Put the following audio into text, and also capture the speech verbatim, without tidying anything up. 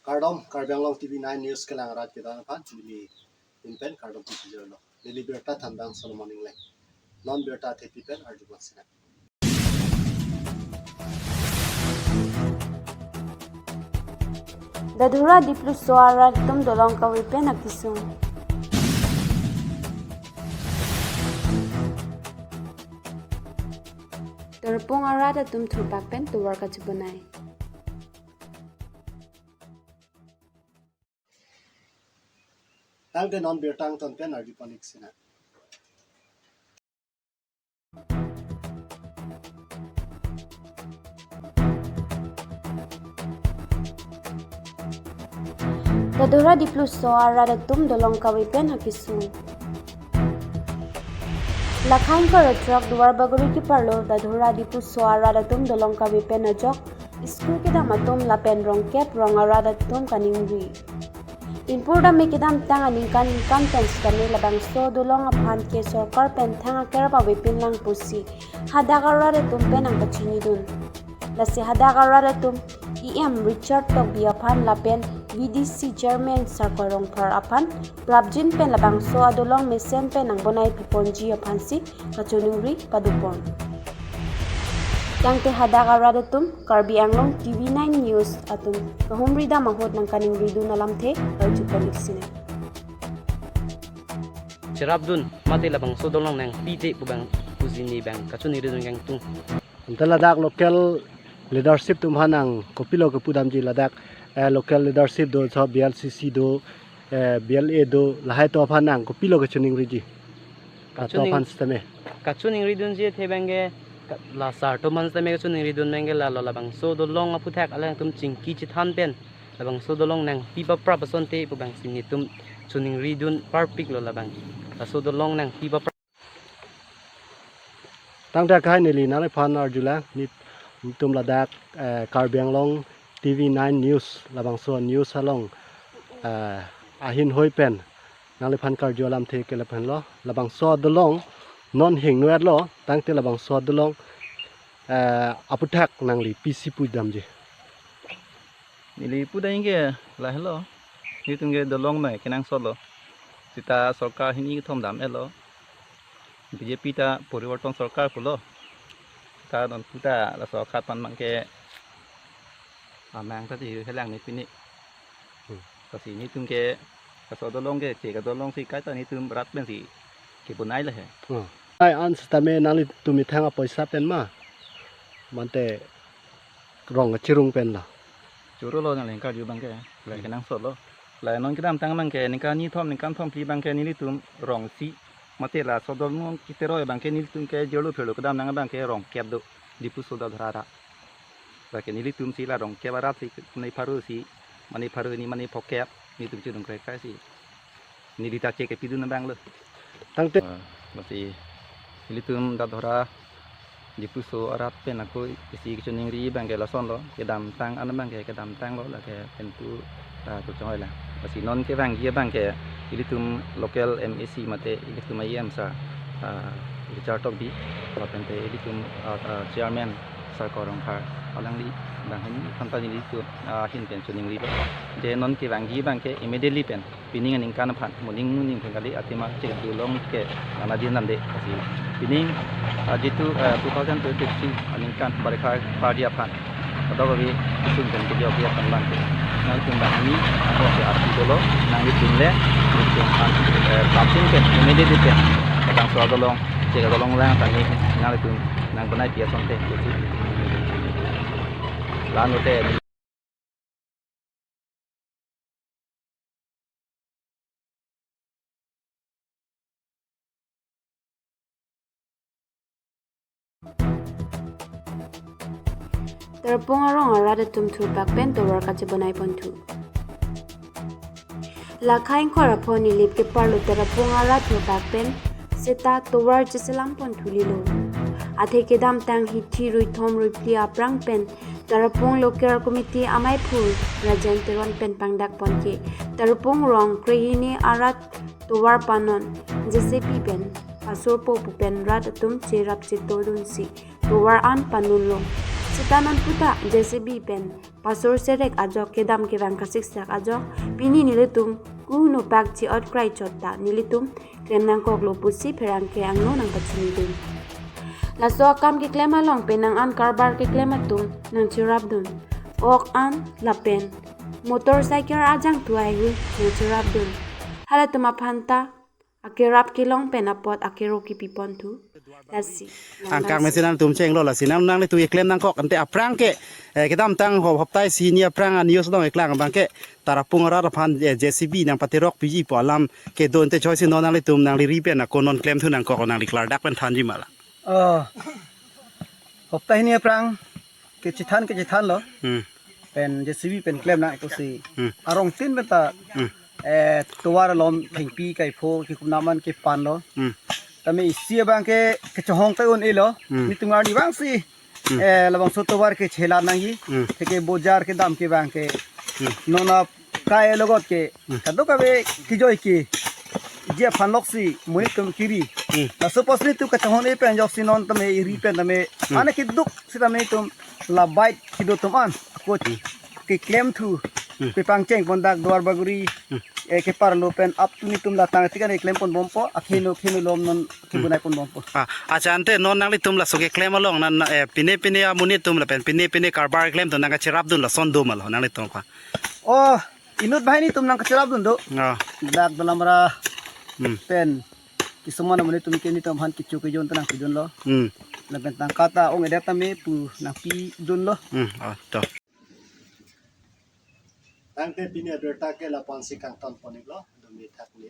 Kardom, Karbi Anglong T V nine News kelang arat kedam aphan neli min pen kardom pajirlo. Neli birta thandang Solomon Engleng. Non birta thepi pen arju bang sinang. Dadhora Dipluso arat atum dolong kave pen akesung. Tarapung arat atum thurpak pen tovar kachebonai. Tangte non birta angton pen arju pon ik sinang. Dadhora Dipluso arat atum dolong kave pen akesung. Lakhain kor atrak Duarbagori keparlo Dadhora Dipluso arat atum dolong kave pen ajok school kedam atum lapen rongkep rong arat atum kaningri. Inpur dame kedamtang aningkan ingkan pen sitame labangso dolong aphan ke sorkar pen thang akerap ave pinlang pusi hadak arat atum pen nangkachinidun. Lasi hadak arat atum E M Richard Tokbi aphan lapen V D C Chairman Sarkar Rongphar aphan prapjin pen labangso adolong mesen pen nangbonai piponji aphansi kachiningri padopon. Tangte hadak arat atum Karbi Anglong T V nine News atum kahumri dam ahut nangkaningridun alamthe arju pon ik sinang. Cherapdun mate labangso dolong nangpite pu bang pusi neli bang kachiningridun kangtung. Ante ladak local leadership atum aphan nang kopilo kepudamji ladak, eh, local leadership do, so B L C C do, eh, B L A do, lahai atum aphan nang kopilo kachiningriji? Latum kachining- aphan sitame. Kachiningridunji athe bangke ka-, la sar atum aphan sitame kachiningridun bangke lalo labangso dolong aphuthak alangtum chingki chethan pen labangso dolong nangpi paprap asonte pu bangsi nelitum chiningridun parpiklo labang. Laso dolong nangpi paprap. Tangte akhai neli nangliphan arjulang, nelitum ladak, eh, Karbi Anglong T V nine News, labangso news along, eh, ahin hoi pen nangliphan karju alamthe kelep henlo, labangso adolong non hingno-etlo, tangte labangso adolong, eh, aphuthak nangli pisi pudamji? Neli pudamji ke lahelo. Nelitum ke dolong me kenangsotlo. Seta sorkar hini kethom dam-etlo. B J P ta poriborton sorkar pulo. Ta non puta laso khat pan bangke amang ta ti helang ni pini. Hmm. Lasi nelitum ke laso dolong ke che kadolong si kaita nelitum rat pensi kebonai lahe. Hmm. Ai an sitame nanglitum methang apoisa pen ma? Mate rong kachirung pen la? Choro lo nangli karju bangke, la Hmm. kenangsotlo. La non kedamtang bangke, ningkan ni thom, ningkan thom phli bangke nelitum rong isi. Mate laso dolong kiteroi bangke nelitum ke jirlo phirlo kedam nang bangke rongkep do. Dipluso Dadhora ra. Lake nelitum si la rongkep arat si mane pharo isi, mane pharo hini, mane phokep, nelitum chirung krekre si. Neli ta che kepidun abang lo. Tangte. Ah, lasi nelitum Dadhora Dipluso arat pen ako isi kachiningri bangke lasonlo, kedamtang an bangke kedamtanglo, lake pentu ta kuchong oila. Lasi non kevangji bangke ilitum local M A C mate ilitum E M sir, ah, Richard Tokbi, lapen te ilitum, ah, ah, chairman Sarkar Rongphar, alangli bang hini aphan ta nelitum, ah, ahin pen chiningrilo. Je non kevangji bangke immediately pen pining aningkan aphan, moning moning pen kali athema chedolong ke nana din nande. Lasi pining, ah, jitu, ah, two thousand twenty-three aningkan barikha pardi aphan, kadokave isung pen kejok aphan bangke nangtum bang hini ako ke arti dolo, nanglitum le, nangtum an, eh, kapsin pen immediately pen, kadang soal dolong, cek dolong lang tani, nanglitum nang benai dia sonte. Lasi lalu te. Tarapung arong arat atum thurpak pen tovar kachebonai ponthu. Lakha ingkoi ra pho Nilip keparlo Tarapung arat thurpak pen seta tovar cheselam ponthu lilo. Athe kedamtang hithi ruithom ruiphli aphrang pen Tarapung Local Committee amaiphu Rajen Teron pen pangdak ponke Tarapung rong krehini arat tovar panon J C B pen pasurpo pu pen rat atum cherap chetodunsi tovar an panonlo. Seta non puta J C B pen pasor serek ajok kedam kevang kasiksak ajok pini nelitum kuno pak chi-ot krai chot ta nelitum klem nangkoklo pusi pherangke angno nangpachinidun. Laso akam keklem along penang an karbar keklem atum nangcherapdun. Ok an lapen motorcycle ajang tuai hu nangcherapdun. Halatum aphan ta akerap kelong pen apot akero kipi ponthu. Lasi. Angkang mesi nangtum chenglo lasi nang nanglitum keklem nangkok ante aphrang ke, eh, kedamtang ho hoptai si ni aphrang a-news along eklang abang ke Tarapung arat aphan, eh, J C B nangpaterok piji pu alam kedo ante choi si non nanglitum nangli ri pen ako non klemthu nangkok nangli klardak pen thanji ma la. Oh. Hoptai ni aphrang kechethan kechethanlo. Hmm. Pen J C B pen klem nang ako si. Hmm. Arong tin pen ta. Hmm. Eh, tovar alom thengpi kaipho kikum naman kepanlo. Hmm. Tame isi abang ke kechehong ta un-elo. Hmm. Nitum arni vangsi. Hmm. Eh, labangso tovar ke chela nangji. Hmm. Theke bojar kedam ke abang ke. Hmm. Non akai alogot ke. Hmm. Kadokave kejoi ke. Ji aphan loksi monit atum kiri. Hmm. Laso apotsi nitum kachehong e pen ajoksi non tame iri pen tame. Hmm. Ane keduk sitame itum la bike kedo atum an. Ko Hmm. keklemthu. Hmm. Kepangcheng pondak Duar Bagori. Hmm. Eh, kepar lo pen up to nitum la tang tikan keklem ponbompo. Akheno kheno lom non Hmm. kebunai ponbompo. Ah, acha ante non nanglitum laso keklem along nan, eh, pine pine amonit atum lapen pine pine karbar klem atum nangkacherapdun lason do ma lo nanglitum aphan. Oh, inut banghini atum nangkacherapdun do. Ah. Dak dalam ra Hmm. pen kisomana amonit atum ke nitum aphan kecho kejon ta nangpidunlo. Hmm. Lapen tangka ta ong-edet tame pu nangpidunlo. Hmm. Ah, to. Tangte pini abirta ke lapu-an si kangton pon-iklo. Dumi thak ni